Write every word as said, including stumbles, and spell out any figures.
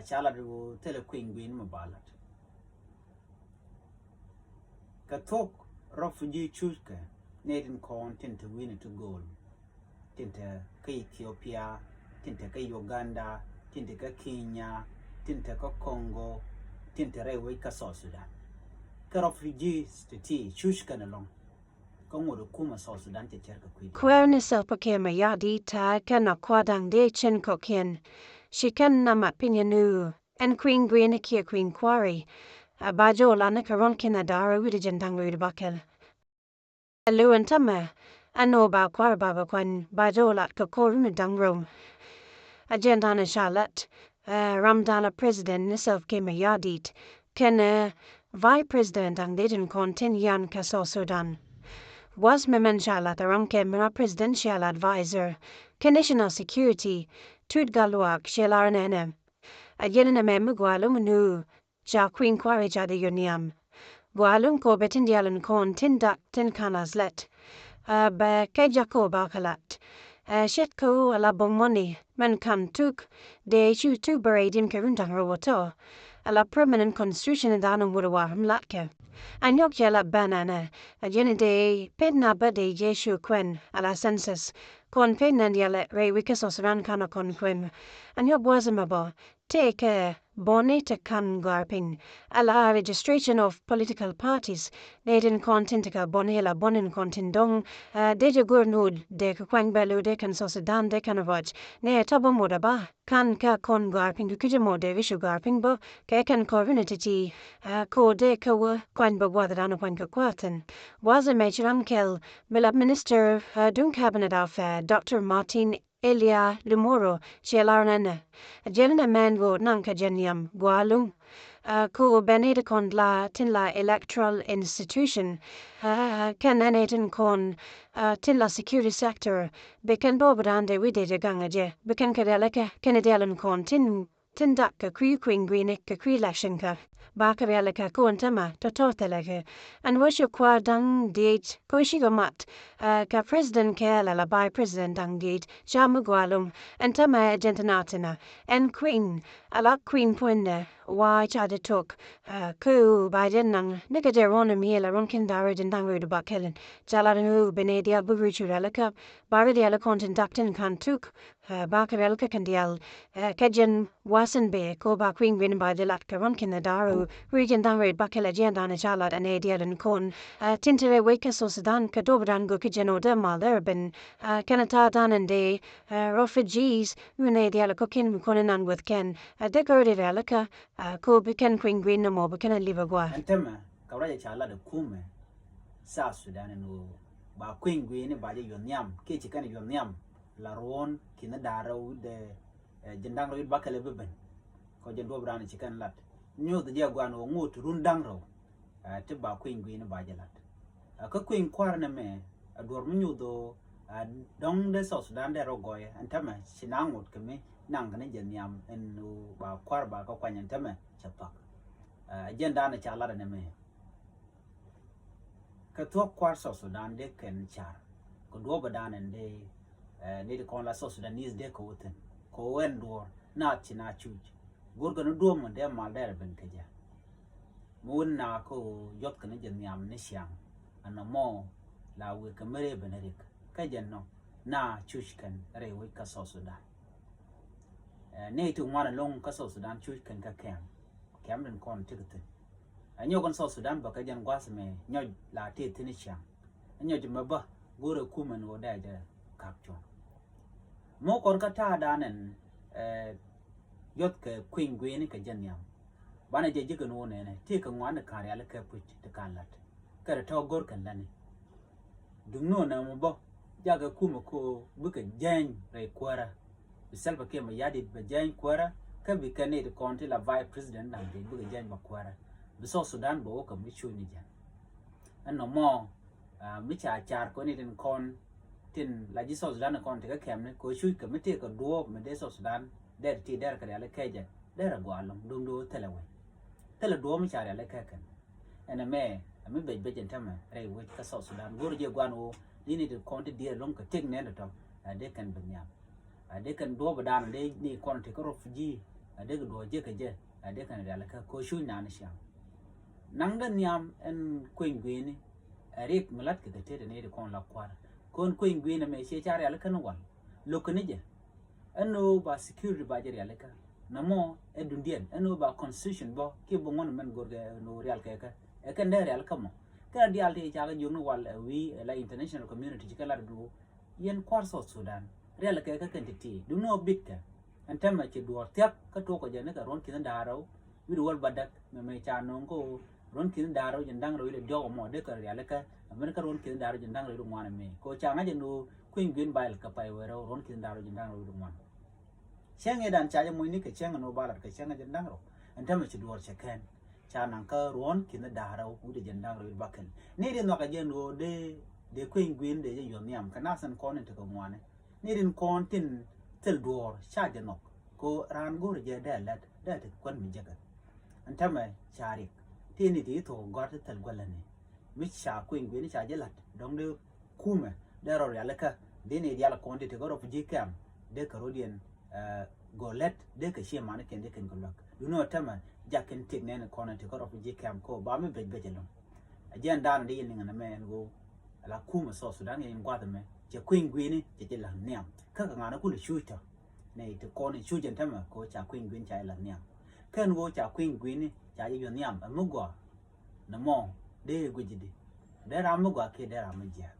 Ca lat ɣöö thilɛ kui̱ny gui̱n mi ba lat. Kɛ thuɔ̱k refugee cuckɛ nɛy tin kɔn tin te wi̱i̱ni ti gööl, tin te kä Ethiopia, tin te kä Uganda, tin te kä Kenya, tin te kä Congo, tin te rɛy wec kä South Sudan. Kä refugees ti ti cuckɛn ɛlɔ̱ŋ. Kä ŋot ɛ kumɛ South Sudan cɛ cär kɛ kui̱. Kuäär ni Salva Kiir Mayardit ta̱a̱ kɛn a kua̱r da̱ŋ dee cin kɔ̱kiɛn. Ci kɛn na mat piny ɛ nu ɛn kui̱ny gui̱ni kiɛ kui̱ny kua̱ri. A ba jɛ ɣöö latni kɛ ruɔ̱n ki̱n a da̱rä wi̱cdɛ jiɛn da̱ŋ rɛw wi̱cdɛ bäkɛl. Ɛ li̱w ɛn täämɛ ɛn ɣöö ba kua̱r ba bɛ kuany ba jɛ ɣöö lat kɛ ko̱r wi̱cdɛ da̱ŋ rɛw. A jiɛn da̱a̱n ɛ ca lat ɛ ram da̱a̱n la president ni Salva Kiir Mayardit kɛnɛ vice president da̱ŋ dee tin kɔn tin yan kä South Sudan. Gua̱th mɛ mɛn ca lat ɛ ram kɛ mera presidential advisor kɛ national security Tut Gatluak cɛ lar nɛnɛ. A jiɛn ɛn ɛmɛ mi gua̱a̱ lo̱ŋ nu ca kui̱ny kua̱ri ca dee yɔ nhiam. Gua̱a̱ lo̱ŋ kɔ bɛ tin diaal in kɔn tin dak tin ka̱n a lät. Ɛ bɛ kɛ jak kɔ ba kɛ lat. Ɛ ce̱tkɛ ɣöö ala bo̱ŋ mɔni mɛn ka̱n tuk dee cu tuk bɛ rɛy di̱n kɛ run da̱ŋ rɛw wä tɔ. Ala permanent constitution in da̱a̱n in wut ɛ wa̱a̱ ram latkɛ. A nyɔk cɛ la bɛn ɛnɛ a jiɛn in dee pet na bä dee jɛ cu kuɛn ala census. Kɔn pet nɛn diaal rɛy wi̱c kä South Sudan ka̱n a kɔn kuɛn. A nyɔk gua̱a̱th ɛmɛ bä tëëkɛ bɔni te ka̱n gɔ̱a̱r piny ala registration of political parties. Nɛy tin kɔn tin te kɛ bɔni ala bɔni tin kɔn tin dɔ̱ŋ. Ɛ dee jɛ go̱r ni ɣöö dee kɛ kuany bɛ lo̱ dee kɛn South Sudan dee kɛn ruac. Nɛy tɔ bä mot a ba ka̱n kɛ kɔn gɔ̱a̱r piny kɛ kui̱c mot dee kɛ cu gɔ̱a̱r piny bä kɛ kɛn kɔr wi̱ni ti̱ti̱. Ɛ kɛ ɣöö dee kɛ wä kuany bä gua̱thdan kuany kɛ kua̱thin. Gua̱th ɛmɛ ci ram kɛl mi la minister ɛ duŋ cabinet affair Doctor Martin Elia Limuru cɛ lar nɛnɛ. Jɛn nɛ mɛn ɣöö naŋ kɛ jɛ nhiam gua̱a̱ lo̱ŋ. Ɛ kɛ ɣöö bɛ nɛy ti kɔn la tin la electoral institution. Ɛ kɛn nɛy tin kɔn ɛ tin la security sector. Bi kɛn duɔ̱ɔ̱p dan dee wi̱cdɛ jɛ gaŋ ɛ jɛ bi kɛn kɛ rialikä kɛn diaal in kɔn tin tin dak kɛ kui̱ kui̱ny gui̱ni kɛ kui̱ election kä. Ba kɛ rialikä kä wän tämɛ tɔ̱tɔ̱ thilɛ kɛ. Ɛn wä ci kua̱r da̱ŋ diec kä wä cikɛ mat ɛ kɛ president kɛɛl ala vice president da̱ŋ diec ca mi gua̱a̱ lo̱ŋ. Ɛn tämɛ ɛ jɛn ti nath tinä ɛn kui̱ny ala kui̱ny puɔ̱nydɛ wa ca jɛ tok. Ɛ kä ɣöö ba jɛ naŋ ni kɛ jɛ ruɔ̱n mi la ruɔ̱n ki̱n da̱ŋ rɛw jiɛn da̱ŋ rɛw di ba kɛl in ca la ni ɣöö bi nɛy diaal bi ruic ci rialikä ba ri diaal kɔn tin dak tin ka̱n tuk. Ɛ ba kɛ rialikä kɛn diaal ɛ kɛ jɛn wa̱a̱ thi̱n bɛ kɛ ɣöö ba kui̱ny gui̱ni ba jɛ lat kɛ ruɔ̱n ki̱n da̱ŋ rɛw wi̱i̱ jiɛn da̱ŋ rɛw bäkɛl ɛ jiɛn da̱a̱n ca lat ɛ nɛy diaal in kɔn ɛ tin te rɛy wec kä South Sudan kɛ duɔ̱ɔ̱p dan go̱o̱k kä jɛn ɣöö dee mal dee rɛ ben ɛ kɛn ta̱a̱ dan in dee ɛ refugees wi̱i̱ nɛy diaal kɔ̱kiɛn mi kɔn in nan weth kɛn ɛ dee kɛ rɔ di rialikä ɛ kɛ ɣöö bi kɛn kui̱ny gui̱ni mɔ bi kɛn a lip a gua̱a̱. Ɛn tämɛ kɛ ruac ɛ ca lat ɛ kumɛ South Sudan in ɣöö ba kui̱ny gui̱ni ba jɛ yuɔth nhiam kiɛ ci kɛn yuɔth nhiam la ruɔ̱n ki̱n da̱ŋ rɛw wi̱cdɛ ɛ jiɛn da̱ŋ rɛw wi̱cdɛ bäkɛl ɛ bi ben. Kɔ jɛn duɔ̱ɔ̱p raan ci kɛn lat nyuuth jɛ gua̱n ɣöö ŋot run da̱ŋ rɛw ɛ ti ba kui̱ny gui̱ni ba jɛ lat. Ɛ kä kui̱ny kua̱r nɛmɛ ɛ duɔ̱ɔ̱r mi nyuuth ɣöö ɛ dɔ̱ŋ dee South Sudan dee rɔ gɔɔyɛ ɛn tämɛ ci na ŋot kɛ mi naŋ kɛ ni jɛ nhiam ɛn ɣöö ba kua̱r ba kä kuany ɛn tämɛ cɛ thuak. Ɛ jɛn da̱a̱n ca lat ɛn ɛmɛ. Kɛ thuɔ̱k kua̱r South Sudan dee kɛn car kɛ duɔ̱ɔ̱pɛ da̱a̱n ɛn dee ɛ ni ti kɔn la South Sudanese dee kɛ wä thi̱n kɛ wä ɛn duɔ̱ɔ̱r naath ci na cuc. Go̱rkɛ ni duɔ̱ɔ̱p mɔ dee mal dee rɛ ben kɛ jɛ. Mi wun na kä ɣöö yuɔth kɛ ni jɛ nhiam ni ciaŋ ɛn nɔmɔ la wëë kɛ mi ree ben rik kä jɛ nɔ na cuc kɛn rɛy wec kä South Sudan. Ɛ ni ti ŋuan ɛlɔ̱ŋ kä South Sudan cuc kɛn kä kɛm. Kɛm din kɔn ti kɛ thi̱n. Ɛ nyɔk ɛn South Sudan bä kɛ jɛn gua̱th mɛ nyɔc la tëë thi̱n i̱ ciaŋ. Ɛ nyɔc mɛ bä go̱rɛ kumɛ ni wä dee jɛ kak cuɔ̱ŋ. Mɔ kɔn kä ta̱a̱ dan ɛn ɛ yuɔth kɛ kui̱ny gui̱ni kɛ jɛn nhiam. Banɛ jɛ ji̱ kɛ ni wä nɛnɛ tëë kɛ ŋuan ni ka̱n rialikä puc ti ka̱n la̱t. Kɛ rɛ tɔ̱ go̱r kɛn lätni. Duŋni wä nɛmɛ bä jakɛ kumɛ ko bikɛ jɛny rɛy kuäärä. Bi Salva Kiir Mayardit bɛ jɛny kuäärä kä bi kɛn ni ti kɔn ti la vice president da̱ŋ ti bikɛ jɛny bä kuäärä. Bi South Sudan bɛ wä kɛ mi cuny ni jɛn. Ɛn nɔmɔ mi ca car kɔn ni tin kɔn tin la ji̱ South Sudan kɔn ti kä kɛmni kɛ cuc kɛ mi tëë kɛ duɔ̱ɔ̱p mi dee South Sudan dee ti dee rɛ kɛ rialikä jɛ dee rɛ gua̱a̱ lo̱ŋ duŋdu thilɛ wec. Thilɛ duɔ̱ɔ̱p mi ca rialikä kɛn. Ɛn ɛmɛ ɛ mi bec bec ɛn tämɛ rɛy wec kä South Sudan go̱r jɛ gua̱n ɣöö ni ni ti kɔn ti diɛɛr lo̱ŋ kɛ tëk nɛn tɔ̱tɔ̱ ɛ dee kɛn bi nhiam. Ɛ dee kɛn duɔ̱ɔ̱p ɛ da̱a̱n ɛ dee ni kɔn ti kä refugee a dee kɛ duɔ̱ɔ̱r jek kɛ jɛ, a dee kɛn rialikä kɛ ɣöö cuc naan ciaŋ. Naŋdä nhiam ɛn kueny gui̱ni, ɛ riɛk mi la̱t kɛ kɛ tet ɛn iti kɔn la kua̱r. Kɔn kueny gui̱ni mɛ ciɛ ca rialikä ni wal. Lo̱k kɛ ni jɛ. Ɛn ɣöö ba security ba jɛ rialikä. Nɛmɔ ɛ dundiɛn ɛn ɣöö ba constitution bä kiɛ bä ŋuɔ̱n mɛn go̱rkɛ ɛn ɣöö rial kɛ kɛ. Ɛ kɛn dee rialikä mɔ. Kɛn a diaal ti ca kɛ jiök ni wal ɛ wi̱i̱ ɛ la international community ci kɛ lat duɔ. Yɛn kua̱r South Sudan. Rial kɛ kɛ kɛn ti ti. Duŋni ɔ bitkɛ. Ɛn tɛmɛ ci duɔ̱ɔ̱r thia̱k kä tuɔk kɛ jɛ ni kɛ ruɔ̱n ki̱n da̱a̱r rɛw. Wi̱r wäl ba däk mɛ mɛ ca nööŋ kä ruɔ̱n ki̱n da̱a̱r rɛw jiɛn da̱ŋ rɛw wi̱r diɔ̱k ɛmɔ dee kɛ rial kɛ. Ɛmɛn kä ruɔ̱n ki̱n da̱a̱r rɛw jiɛn da̱ŋ rɛw wi̱r ŋuan ɛmɛ. Kɛ ca ŋa̱c ɛn ɣöö kueny gui̱n ba il kɛ pay wee rɛw ruɔ̱n ki̱n da̱a̱r rɛw jiɛn da̱ŋ rɛw wi̱r ŋuan. Cäŋ ëëdan ca jɛ moc ni kɛ cäŋ ɛn ɣöö ba lat kɛ cäŋ ɛ jiɛn da̱ŋ rɛw. Ɛn tɛmɛ ci duɔ̱ɔ̱r cɛ kɛn. Ca naŋ kä ruɔ̱n ki̱n da̱a̱r rɛw wi̱r jiɛn da̱ŋ rɛw wi̱r ba kɛl. Ni ri nhɔakɛ jɛ ɛn ɣöö dee, dee kueny gui̱n dee jɛ yuɔ̱th nhiam kɛ nath ɛn kɔn in tekɛ ŋuani. Ni rin kɔn tin thil duɔ̱ɔ̱r ca jɛ nhɔk. Ko raan go̱o̱r jɛ dee lɛt dee ti kuän mi jekɛ. Ɛn tɛmɛ ca riɛk. Ti ni ti thok gɔ̱r ti thil guäläni. Mi ca kueny gui̱ni ca jɛ la̱t dɔ̱ŋ dee kumɛ dee rɔ rialikä. Dee ni dial kɔn ti ti gɔ̱r rɔ pi ji̱ kɛm dee kɛ rɔ diɛn. Ɛ, gɔ lɛt dee kɛ cie mani kɛn dee kɛn kɛ luäk. Duŋni ɔ tɛmɛ jak kɛn tiek nɛn kɔn ti gɔ̱r rɔ pi ji̱ kɛm ko ba mi bec bec ɛlɔ̱ŋ. A jiɛn daanɔ dee yɛn niŋɛ nɛ mɛ ɛn ɣöö ala kumɛ South Sudan yɛn gua̱th ɛmɛ cɛ kueny gui̱ni cɛ jɛ la̱t nhiam. Kä kɛ ŋa̱n ɛ kulɛ cuc tɔ. Nɛ ti kɔn in cuc ɛn tämɛ kɛ ɣöö ca kueny gui̱ni ca jɛ la̱t nhiam. Kɛn ɣöö ca kueny gui̱ni ca jɛ yuɔ̱th nhiam ɛ mi gɔaa. Nɛ mɔ dee guic di dee ram mi gɔaa kiɛ dee ram mi jiääk.